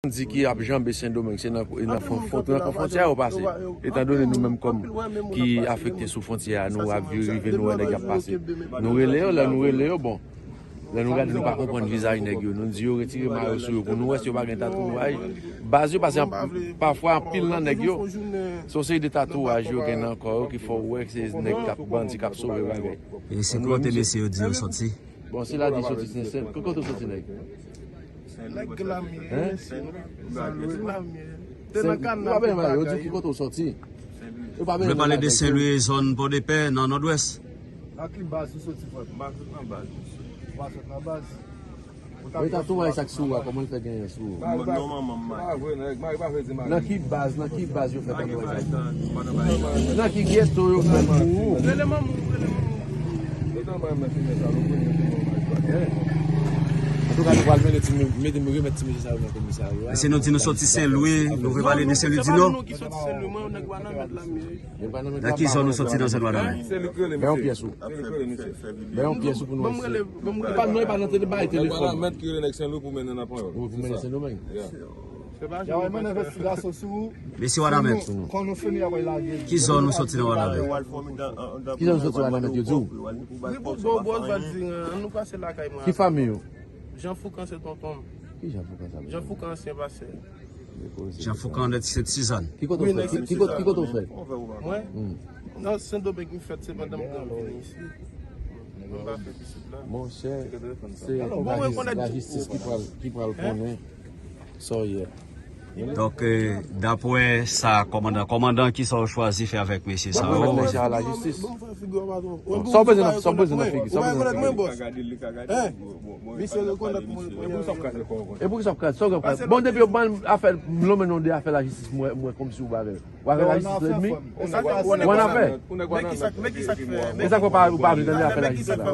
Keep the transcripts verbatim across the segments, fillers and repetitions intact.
Bandi ki ap janbe Sendomeng, se nan, nan fon-, fon-, nan fon fwontyè yo pase. Etandone nou menm kòm ki afekte sou fwontyè a, nou ap vi-, rive nou wè nèg y ap pase. Nou rele yo, lè nou rele yo, bon. Lè nou gade, nou pa konprann vizaj nèg yo. Nou di yo retire mayo sou yo pou nou wè si yo pa gen tatouaj. Baz yo pase an-, pafwa anpil nan nèg yo. Se yon seri de tatouaj yo gen nan kò yo ki fè w wè se nèg k ap bandi k ap sove bagay. E se kote mesye yo di yo soti? Bon, sila di soti Sensen. Kote w soti, nèg? Nèg la m ye, mesye, nou pa bezwen sa, nèg la m ye. Te nan kanal, yo di ki kote w soti. Yo pa bezwen pale de Senlwi, zòn Pòdepè, nan Nòdwès. Nan ki baz ou soti, frè m? M pa sot nan baz, mesye. Ou pa sot nan baz? E tatouaj sa k sou ou a, kòman l fè genyen sou ou? Non, manman m mari. Pa vre, nèg, mari pa vle di mari. Nan ki baz, nan ki baz yo fè tatouaj sa? Nan ki geto yo fè l pou ou? Rele manman w, rele manman w. Antouka, nou pral mennen ti, mete, remèt ti mesye sa yo nan komisarya. Mesye, nou di nou soti Senlwi, nou vle pale de Senlwi di Nò. Nan ki zòn nou soti nan zòn Wanament? Bay yon pyès ou. Bay yon pyès ou pou nou. Ban m rele, ban m rele. E pa, non, e pa nan tele, bay telefòn. Wanament ki rele nèg Senlwi pou mennen nan Panyòl. Pou mennen Sendomeng. Mesye Wanament, ki zòn nou soti nan Wanament? Ki zòn nou soti Wanament, yo di w? Rivo Bobo, Valdiran, ann nou pase lakay mwen. Ki fanmi w? Jan Foukan se tonton m. Ki Jan Foukan sa? Jan Foukan ansyen pastè. Jan Foukan nèt Sent Sizàn. Ki kote w fèt? Ki, ki kote, ki kote w fèt? Mwen? Nan Sendomeng m fèt, se pandan m gran m vini isi. Mwen pa fè pitit la. Monchè, se lajistis ki pral, ki pral konnen sa w ye. Donk, eh, dapre sa, kòmandan, kòmandan, kisa w chwazi fè avèk mesye sa yo? Sa w bezwen nan, sa w bezwen nan figi, sa w bezwen nan figi. Misye rekonèt mwen. E pou kisa w kraze kò w konsa? Bon, depi yo ban afè, lonmen non de afè lajistis, mwen, mwen kòmsi ou bagay. Ou afè lajistis lènmi? Ou an afè? Men ki sa k fè? Men sa k fè pa, ou pa vle tande afè lajistis la?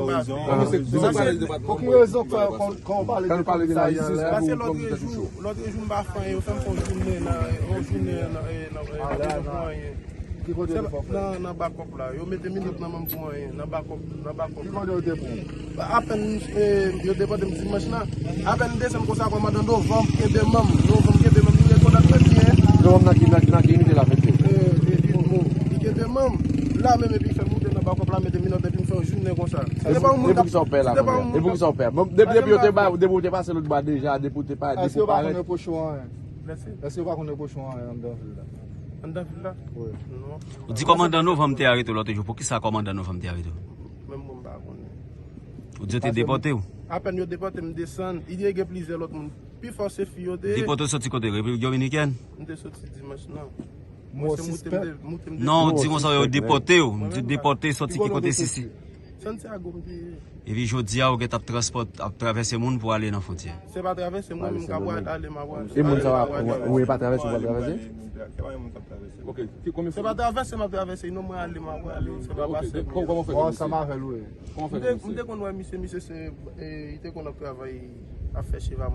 Pou ki rezon fè kon, kon w pale de komisarya? Paske lòt jou, lòt jou m pa fè anyen, yo fè m fè yon jounen nan, yon jounen nan, nan, nan, nan, nan, nan, nan, nan, nan, Ki kote yo fè w fè? Nan, nan Bakòp la. Yo mete minòt nan men m pou anyen. Nan Bakòp, nan Bakòp la. Ki kote yo te pran w? Apèn, eh, yo depòte m dimanch la. Apèn m desann konsa, kòmandan, novanm kenbe men m. Novanm kenbe men m, li rekonèt mwen byen. Novanm nan ki, nan, nan ki inite l ap mete? Eh, eh, Vilmo. Li kenbe men m. La menm epi fè m moute nan Bakòp la, mete minòt epi m fè yon jounen konsa. Se te pa yon moun k ap, se te pa yon moun k ap. E pou kisa w pè? Bon, depi, depi yo te ba, depi ou te pase lòt bò a deja, depi ou te pa, depi ou parèt. Èske yo pa konn repwoche w anyen? Èske yo pa konn repwoche w anyen anndan vil la? Anndan vil la? Wi. Non. Ou di kòmandan Novanm te arete w lòt jou. Poukisa kòmandan Novanm te arete w? Menm mwen m pa konnen. Ou di yo te depòte w? Apèn yo depòte m, desann. Li te gen plizyè lòt moun. Pifò se fi yo te ye. Depòte w soti kote? Repiblik Dominikèn? M te soti dimanch nan. Mwen se moute m te, moute m te. Non, ou di konsa yo depòte w. Ou di depòte soti ki kote, Sisi? Santiago m te ye. Epi jodi a, ou gentan ap transpòt, ap travèse moun pou ale nan fwontyè. Se pa travèse moun, m ka pral ale, m ap pral. E moun sa yo, ou, ou pa travèse, ou pa travèse? Se pa travèse m ap travèse, non, mwen ale, m ap pral ale, se pa pase. Kòman w fè? Bon, ansanm avè l, wi. M te, m te konn wè misye, misye se, eh, li te konn ap travay, ap fè cheva moun.